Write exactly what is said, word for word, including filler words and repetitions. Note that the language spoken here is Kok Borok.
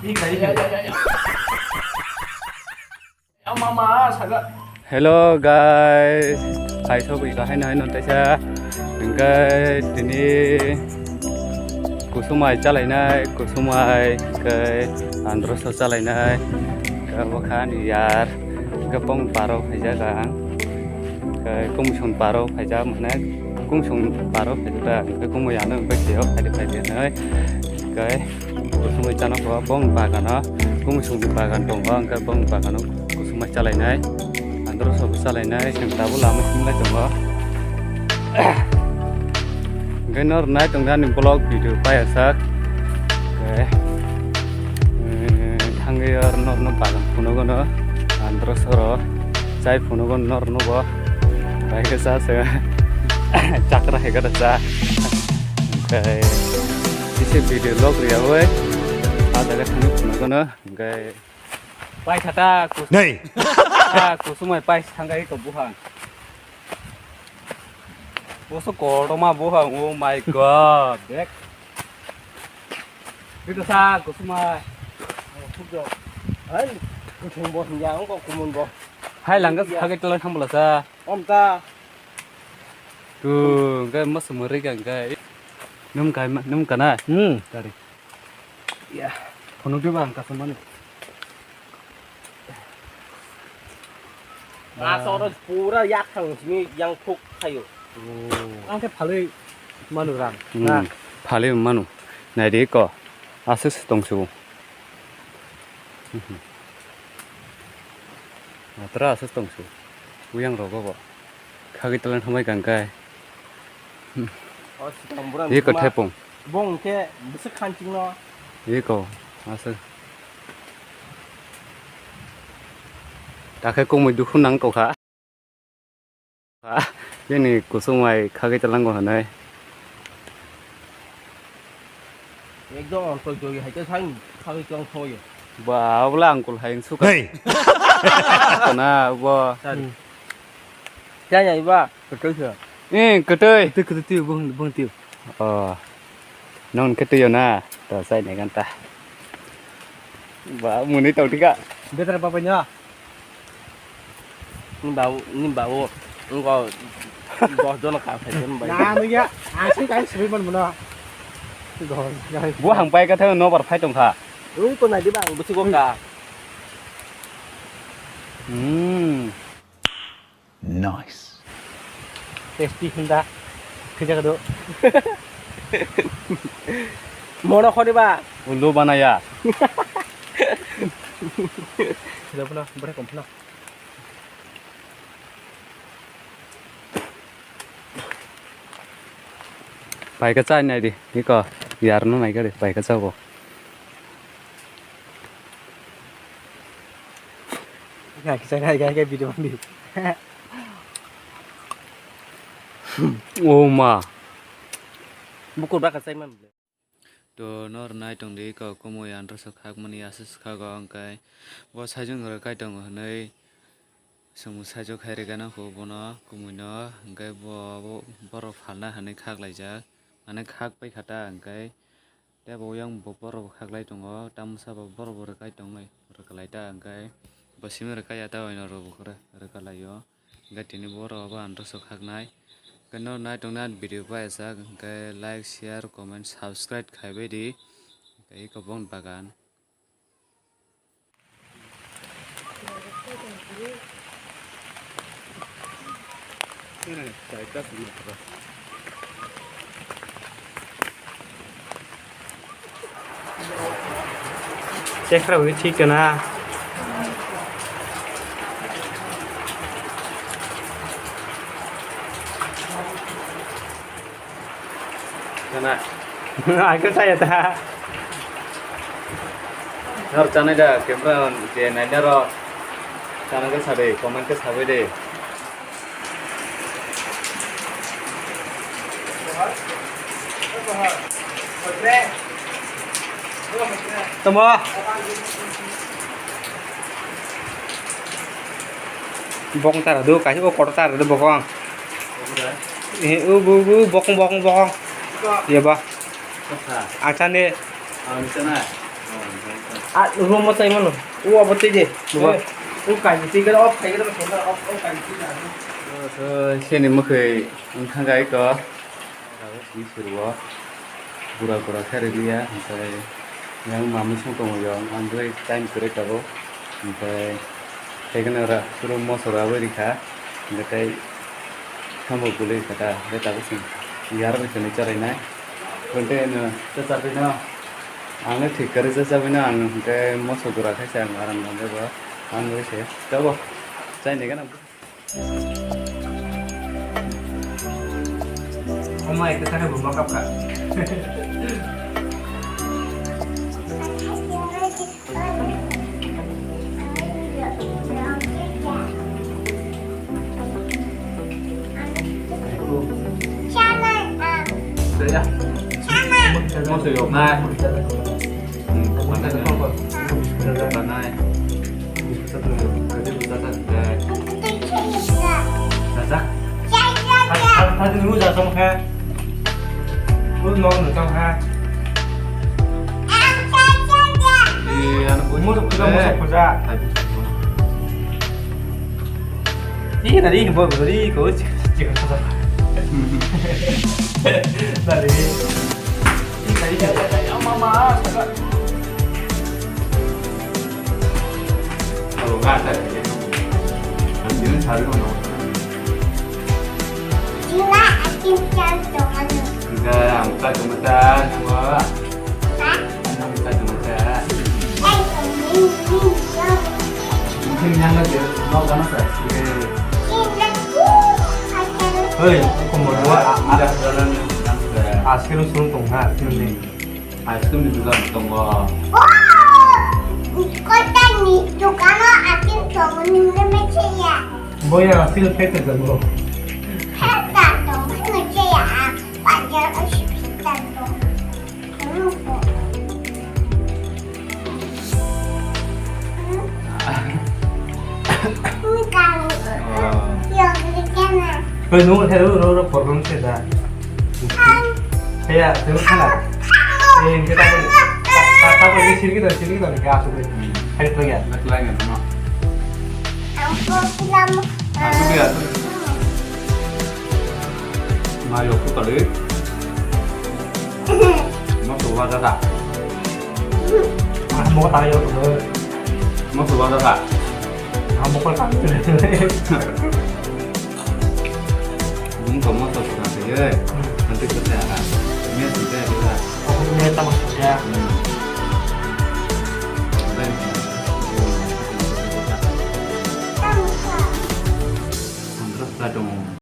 Hello guys, hai sob ika hai nai non taisa, hingke tini kusumai chalainai, kusumai hingke androso chalainai, hingke bokha ni yar, hingke bong paro phaijak ang, hingke kusum paro phaijak mane, kusum paro phaijak, hingke kumui ano hingke phai de phai de nai, hingke. Kusumai chana kho bong bagano, kusumni bagan tongo, hingke bong bagano kusumai chalainai, androso bo chalainai, chwng tabuk lama singlai tongo. Hingke nor nai tongdi ani vlog video paiyasak. Hingke, eh, thangwi oro norno bagan phunugono, androsoro chai phunugo norno bo, bai khe cha se chakra hai khe cha. Hingke. Kisa video log riyawi, ah jaga thangwi phunukgwno, hingke. Paisa ta kus-, Nei. Ah, kusumai paisa thangwi to buphang. Boso kotorma buphang, oh my God, dek. Ito sa kusumai. Oh, thukjak. Hai, kuthung bo hingya, ongko kumun bo. Hai langga. Hingya. Sagai tolai thang bwlasa. Om ta. Tu, hingke masa mori ka hingke. Num kai ma, num kana? Hmm. Tari. Ya. Phunuk di bang, kasam mani. Asa oro pura yak thang simi yang thuk khayo. Oh. Ang khe phalwi manu rang. Hmm. Na? Phalwi manu. Nai di ko. Aswk se tong su. Matra aswk tong su. Uyang rogo bo. Khagwi taleng hambai kang kai. O swkang bwrang. Ye ko buma. Thepung. Bong khe bwswk khanching no. Ye ko aswk. Takhe kumui dukhu nang tokha. Bini kusumai khagwi talango hinwi. Ekdom onkol jogi hai khe sang khagwi tong thoyo. Ba, abla angkul hai suka. Hey! Na, bo. Sari. Hmm. Chaya iba, kwtwi khe. Eh, kwtwi. Kwtwi, kwtwi, twi, bung, bung, twi. Oh. Nong khe twiyo na, to chai nai ganta. Ba, muni tong thika. Betra papai nya. Ni bau, ni bau, engko dos jon ka sai jon bai. Na, nung ya, asli kai sri man muna. Dos, ya. Bo hang pai ka thang no bar phai tong kha. Ui ko nai di bang, busi ko ka. Hmm. Nice. Tasty hinda. Khija kado. Mono khori ba. Ulo banaya. Khija puna, bore kom puna. Paika chai nai di, niko yarno nai gari paika chabo. Ngai kisa ngai ngai ngai video bang di. Oh ma. Bukur baka chai man. To nor nai tong di ko kumui andro so khak mani aswk khago hwnkhe bo saichung rwkai tongo hwnwi swngmung saichung khai rwgano kho bono kumui no hwnkhe bo borok phalna hwnwi khak laijak mane khak pai kha ta hwnkhe. Tei bo yang bo borok bo khaklai tongo, tamsa bo borok bo rwkai tongnai, rwkalai ta hwnkhe bo simi rwkai ya ta oino rwbo rwkalaio. Hwnkhe tini borok bo andro so khaknai. Hwnkhe no nai tongna video bai jak hwnkhe like, share, comment, subscribe khai bai di. Hwnkhe eko bong bagan. Chekra wi thik kana. Kana. Aku saya ta. Nor chanai da camera on je nai da ro. Chana ke sabe comment ke sabe de. Tamo. Bokong tara do, kaisa o kotor tara do bokong. Eh, u, bu, bu, bokong, bokong, bokong. Iya ba. Ang chande. Ah, room o chai mano. O abo twi de. Baba. Eh, o kaji twi gana, o phai gana, o phai gana, o, o kaji twi gana. Seni mwkhwi wngkha gai ko. Tabuk sini suru o. Gura gura khe rwliya, hwnkhe yang mamwi song tongo yang, ang bai time kwrwi tabuk. Hwnkhe, tei gana ora suru moso rwui rikha. Hwnkhe tei sambo kwlwi kha ta, hwnkhe tabuk sini yar bai tini charainai. Hwnkhe no, cha cha bai no. Ang no thik kwrwi cha cha bai no, ang hwnkhe moso gura khe se ang aram nang bai bo. Ang bai se, chabo. Chai ni gana. Omo ekta sakhe bo makap kha. Moso yok nai. Hmm, yok nai. Sajak. Tadi, tadi, tadi dulu jatuh makan. Lu nong nong tong ha. Iya, anak gue. Musuh kerja, musuh kerja. Ih, tadi ini bawa tadi kau cek cek apa? Tadi. Ih, tadi cek. Ya mama. Kalau nggak ada, ya. Ambilin sari mana? Sila akin cari tongan. Enggak, angkat jembatan, semua. Hah? Angkat jembatan. Eh, ini, ini, ini. Mungkin yang lagi mau ganas ya? Hei, aku mau dua. Udah jalan yang sudah. Asli lu suruh tunggu, sini. Ice cream ni dukan tongo. Oh! Kota ni dukano akin tongo nungde meche ya. Boya, sila peta tongo. Peta tongo meche ya. Pajar o si peta tongo. Rupo. Hei, nung khe ro, ro, ro, problem se da. Hei, ya, tengok sana. Eh, ini kita pun, tak, tak, tak, ini sini kita, sini kita, kayak asik. Hei, itu ya. Nak lain ya, sama. Aku bilang. Aku bilang. Mayo, aku kali. Moso waja ta. Ah, mo ta yo. Moso waja ta. Ah, mo ko ta. Bung ko moso ta se ye. Nanti kita ya. Ini kita ya. Oh, ini tamu ya. Tamu sa. Tamu sa dong.